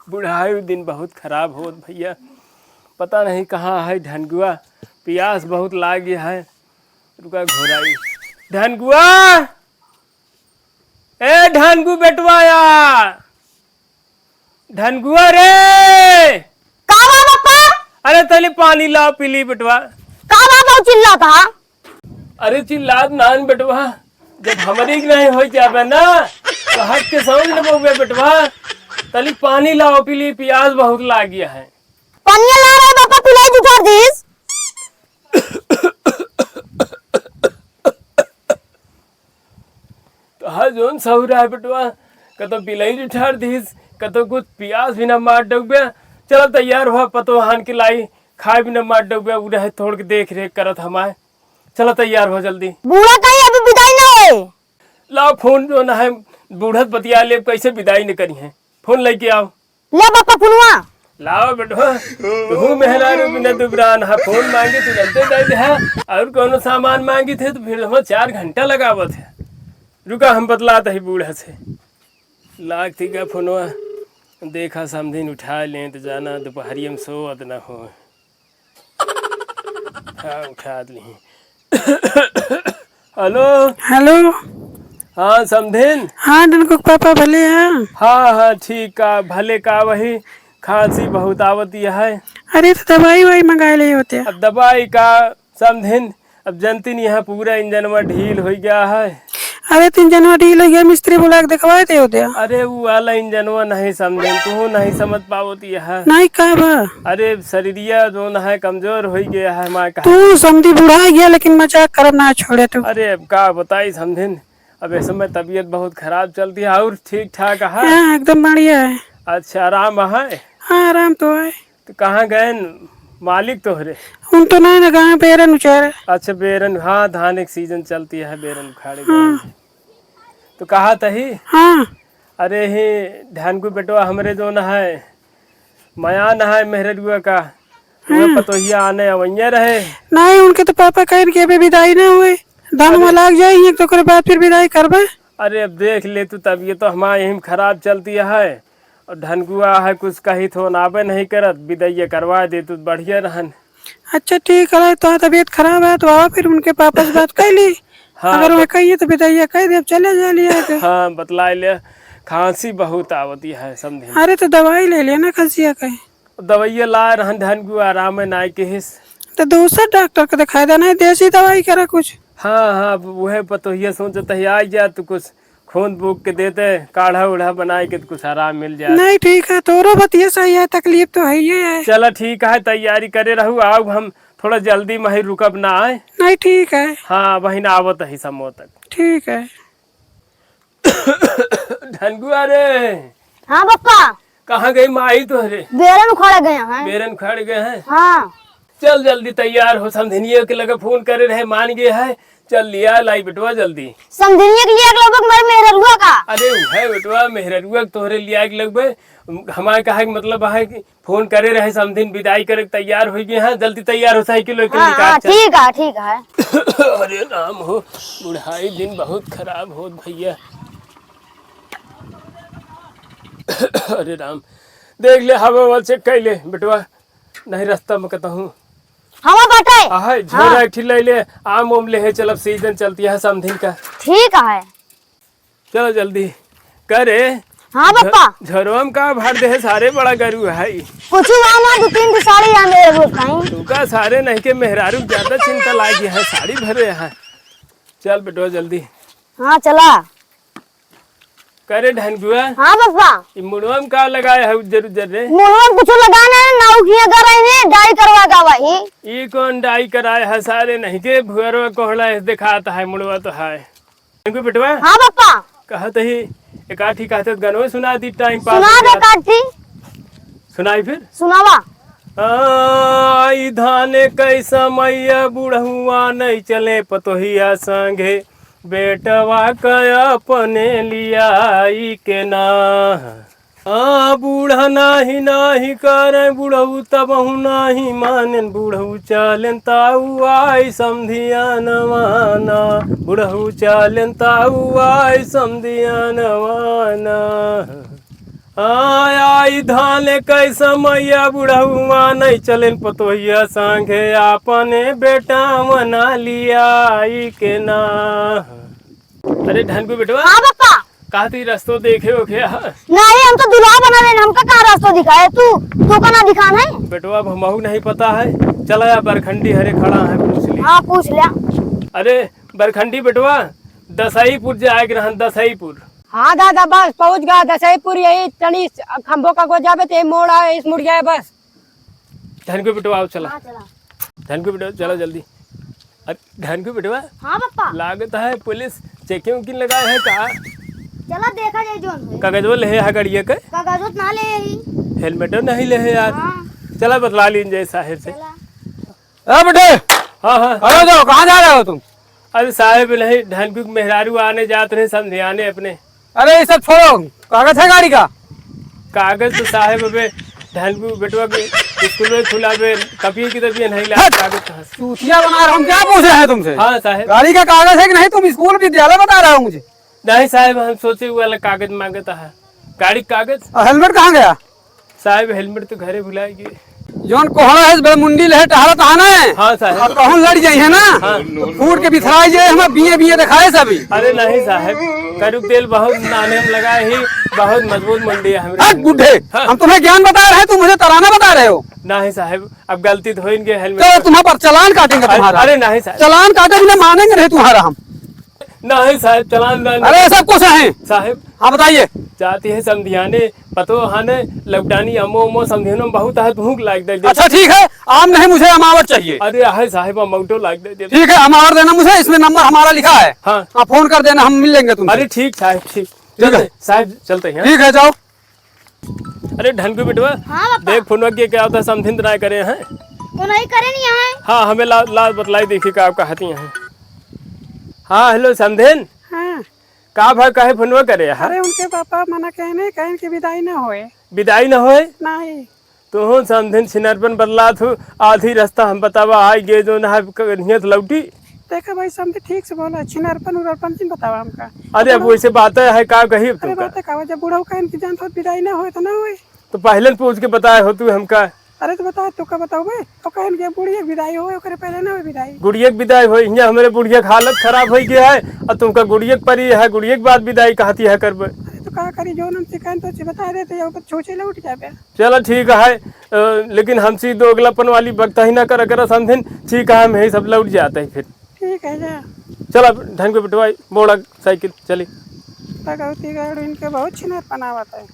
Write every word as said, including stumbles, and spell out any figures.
बुढ़ाई दिन बहुत खराब होत भइया, पता नहीं कहाँ है ढनगुआ, पियास बहुत लागी है। रुका घोराई। ढनगुआ, ए ढनगु बेटवा या, ढनगुआ रे। का बा पप्पा? अरे तनी पानी लाओ पी ली बेटवा। का बा बाबू चिल्लात हा? अरे चिल्लात नान बेटवा, जब हमरी के नहीं हो जाबे ना, तो हट के समझ लेबो बे बेटवा। तनी पानी लाओ पी ली, पियास बहुत लागी है। पानी ला रहे पापा, पिलाई दू चार दिस। तोहार जौन सहुरा है बेटवा, कतो बिलाई उठार दिस, कतो कुछ पियास भी ना मार डउबे। चला तैयार हुआ, पतोहान के लाई खाए भी ना मार डउबे, उ रहे थोड़ के देख रेख करत हमार। चला तैयार हो जल्दी। बूढ़ा कहीं अभी विदाई ना होए। ला फोन जौन है, बूढ़त बतिया ले, कैसे विदाई न करी है। फोन लेके आओ। ले पापा फोनवा। लाओ बेटवा, तू मेहरारू बिना दुबरान हा, फोन मांगी तू तुरंते दे दे हा, और कोनो सामान मांगी थे तो फिर हम चार घंटा लगावत है। रुका हम बतलात ही बूढ़ा से। लाग थी का फोनवा, देखा समधिन उठा ले तो जाना दोपहरिया में सोवत न हो। हाँ, उठा ली। हेलो। हेलो। हाँ, समधिन। हाँ, डनकू के पापा भले हैं? हाँ, हाँ, ठीक का, भले का, वही खांसी बहुत आवत है। अरे, तो दवाई ववाई मंगाए ले होते। अब दवाई का, समधिन, अब जनती नहीं है, पूरा इंजनवा ढील हो गया है। अरे, तो इंजनवा ढील हो गया, मिस्त्री बुला के देखवाए दे होते। अरे, वो वाला इंजनवा नहीं समधिन, तू नहीं समझ पावत यह। नहीं, का बा? अरे, शरीरिया जौन है, कमजोर हो गया है, माँ का। तू समधी बुढ़ा गया, लेकिन मजाक करब ना छोड़े तू। अरे, अब का बताई समधिन, अब इस समय तबीयत बहुत खराब चलती है, और ठीक ठाक है? हाँ, एकदम बढ़िया है। अच्छा, आराम है? हाँ, आराम तो है। तो कहाँ गए मालिक तोहरे? उन तो नहीं ना, गाँव बेरन उचारे। अच्छा, बेरन, हाँ, धान एक सीजन चलती है, बेरन उखाड़े गए। हाँ। तो कहा तही? हाँ। अरे ही ढानकू बेटवा हमरे जौन है, मयान है मेहररुआ का, वो हाँ। पतोहिया आने अवैया रहे। नहीं, उनके तो पापा कहेन कि अबे विदाई ना हुए, धान अरे। में लाग जाए, एक तो ओकरे बाद फिर विदाई करबे। अरे अब देख ले तू, तबीयत तो हमार यही में खराब चलती है, और ढनकुआ है कुछ कही थो नाबे नहीं करत, विदैया करवा दे तू बढ़िया रहन। अच्छा ठीक है, तो तबीयत खराब है तो आवा फिर उनके पापा से बात कर ली। हाँ, अगर वह बत- कहिए तो विदैया कह दे, अब चले जा लिया के। हाँ, बतला ले, खांसी बहुत आवती है समझे। अरे तो दवाई ले लिया ना खांसिया के। दवाइया ला रहन ढनकुआ, आराम है ना किहिस। तो दूसर डॉक्टर को दिखा देना, देसी दवाई करा कुछ। हाँ, हाँ, अब वह पतोहिया सोचत है, आ जा तू कुछ खून बूक के देते, काढ़ा उढ़ा बनाए के तो कुछ आराम मिल जाए। नहीं, ठीक है, तोरो बतिया सही है, तकलीफ तो है ही है। चला ठीक है, तैयारी करे रहू, आओ हम थोड़ा जल्दी में ही रुकब ना आए। नहीं, ठीक है। हाँ, बहिन आवत ही समो तक। ठीक है। ढनगुआ रे। हाँ पप्पा। कहाँ गई माई तोहरे? बेरन उखाड़े गए हैं। बेरन उखाड़े गए हैं? हाँ। चल जल्दी तैयार हो, समधिनिया के लगे फोन करे रहे, मान गए है। चल लिया लाई बेटवा जल्दी। समधिनिया के लिए अगला बक मर मेहररुआ का। अरे है बेटवा, मेहररुआ के तोहरे लिया के लगबे। हमारे कहा के मतलब है कि फोन करे रहे, समधिन विदाई करे के तैयार हो गए हैं। जल्दी तैयार हो, साइकिल वाइकिल हाँ, निकाल हाँ, चल। ठीक है, ठीक है। अरे राम हो, बुढ़ाई दिन बहुत खराब होत भैया। अरे राम, देख ले, हवा ववा चेक कर ले बेटवा, नहीं रास्ता में कहता हूँ। हवा बाटे। आहे, झोरा हाँ। एक ठिल्ला ले, आम ओम ले है, चलब सीजन चलती है समधिन का। ठीक है। चलो जल्दी। करे। हाँ पप्पा। झ-, झोरवा में का भर दे है, सारे बड़ा गरू है। कुछ आम है, दो तीन ठो साड़ी आम है वो कहीं। तू का सारे नहीं के मेहरारू ज्यादा चिंता लागी है, साड़ी भरे है। चल बेटवा जल्दी। हाँ चला। करे ढनगुआ? हाँ पप्पा। ई मुड़वा में का लगाए है उज्जर उज्जर रे? मुड़वा में कुछ लगाना है, नाऊ किया कर रहे हैं, डाई करवा का वही। ई कौन डाई कराए है सारे नहीं के, भुअरवा कोहड़ा है दिखाता है, मुड़वा तो है। ढनगु बेटवा? हाँ पप्पा। कहत ही, एक आठी कहते तो गनवे सुना दी, टाइम पास सुना हो दे जात। काठी। सुनाई फिर? सुनावा। आई धाने कै समैया बुढ़हुआ नहीं चले पतोहिया संगे, बेटवा का अपने लियाई के ना। हाँ, बूढ़ा नाही, नाही करें बुढ़ऊ, तबहु नाही मानेन बुढ़ऊ, चालेन ताऊ आई समधियानवाना। बुढ़ऊ चालेन ताऊ आई समधियानवाना। हाँ, आई धान कै समैया, बुढ़ऊ मानै चलेन पतोहिया, सांगे आपने बेटा मना लिया आई के ना। अरे ढनकू बेटवा। हाँ पप्पा। कहा तू रस्तो देखे हो क्या? नहीं, हम तो दुल्हा बना रहे, हमका कहाँ रस्तो दिखा है? तू, तू का ना दिखान है? बेटवा, अब हमहू नहीं पता है। चला या बरखंडी हरे खड़ा है, पूछ ले। हाँ, पूछ लिया। अरे बरखंडी बेटवा, दसईपुर जाए के रहन, दसईपुर। हाँ दादा, बस पहुँच गया दसईपुर, यही तनी खंभो का गो जाबे ते मोड़ आए, इस मुड़ जाए बस। ढनकू बेटवा, आओ चला। हाँ, चला। ढनकू बेटवा, चला जल्दी। अरे ढनकू बेटवा, हाँ पप्पा। लागत है पुलिस चेकिंग वेकिंग लगाए है का? चला देखा जाए जोन है। कागजवा लेहे है गाड़िया के? कागजवा ना ले ही। हेलमेटो नहीं लेहे यार। हाँ। चला बतला लीन जाए साहेब से। चला। ए बेटे। हाँ, हाँ। अरे जाओ, कहाँ जा रहे हो तुम? अरे साहेब नहीं, ढनकू के मेहरारू आने जात रहे समधियाने अपने। अरे ये सब छोड़ो, कागज है गाड़ी का? कागज तो साहेब अबे ढनकू बेटवा के स्कूल में खुला बे, कॉपी किताबी नहीं ला, हट! कागज कहाँ से? चूतिया बना रहा हूँ, क्या पूछ रहे हैं तुमसे? हाँ साहेब। गाड़ी का कागज है कि नहीं? तुम स्कूल विद्यालय बता रहे हो मुझे। नहीं साहेब, हम सोचे वो वाला कागज मांगता है, गाड़ी का कागज। और हेलमेट कहाँ गया? साहेब हेलमेट तो घरे भुलाए गए। जौन कोहड़ा है बे मुंडी लहे टहरत है ना। हाँ साहेब। और कहूँ लड़ जाई है ना। हाँ। तो फूट के बिथराई जाए, हम बीए बीए दिखाए सभी। अरे नहीं साहेब, करू तेल बहुत नाने हम लगाए ही, बहुत मजबूत मुंडी है हमरे। हट बुढ़े, हाँ। हम तुम्हें ज्ञान बता रहे हैं, तुम मुझे तराना बता रहे हो। नहीं साहेब, अब गलती तो हो इनके हेलमेट तो तुम्हारे पर चालान काटेंगे अरे, तुम्हारा। अरे नहीं साहेब। चालान काटे बिना मानेंगे नहीं तुम्हारा हम। नहीं साहेब, चालान ना, अरे, सब कुछ है। साहेब। हाँ, बताइए। जाती है समधियाने, पतो हाने, लौटानी अमो अमो समधियाने में बहुत है, भूख लाग दे दे। अच्छा, ठीक है, आम नहीं, मुझे अमावट चाहिए। अरे, है साहेब, अमावटो लाग दे दे। ठीक है, अमावट देना मुझे, इसमें नंबर हमारा लिखा है। हाँ। आप फोन कर देना, हम मिल लेंगे तुमसे। अरे, ठीक साहेब, ठीक। ठीक है। चलते, साहेब, चलते हैं। ठीक है, जाओ। अरे ढनकू बेटवा, हाँ पापा। देख फोनवा किए क्या होता, समधिन तो ना करे हैं। तो नहीं करे नहीं है। हाँ, हमें ला, ला बतलाई देखी का आपका हती हैं। हाँ, हेलो समधिन। हाँ। का भा काहे फोनवा करे हैं? अरे उनके पापा मना कहे नहीं, कहेन कि विदाई ना होए। विदाई ना होए? नहीं। तोहन समधिन छिनरपन बतलात हो, आधी रास्ता हम बतावा आइ गए जो ना कनिया तो लौटी। देखा भाई समधी ठीक से बोला, छिनरपन उररपन जिन बतावा हमका। अरे अब वैसे बात है का कही अब अरे तुमका? बात है का, जब बूढ़ा कहेन कि जान तो विदाई ना होए तो ना होए। तो पहले न पूछ के बताए हो तू हमका। अरे तो बताए तू का बताओ बे, तो कहेन कि बुढ़िया के विदाई होए ओकरे पहले ना होए विदाई। गुड़िया के विदाई होए, यहाँ हमरे बुढ़िया के हालत खराब हो गया है और तुमका गुड़िया के परी है, गुड़िया के बाद विदाई कहती है करबे। अरे तो का करी, जो हम सिखाएन तो बता देते, ऊपर छूछे लौट जाबे। चला ठीक है, अ, लेकिन हमसे दोगलापन वाली बकता ही ना करा, करा समधिन। ठीक है, हम यही सब लौट जाते हैं फिर। ठीक है, जा। चला ढनकू बेटवा, मोड़ा साइकिल, चली। भगवती गढ़ इनके बहुत छिनरपन आवत है।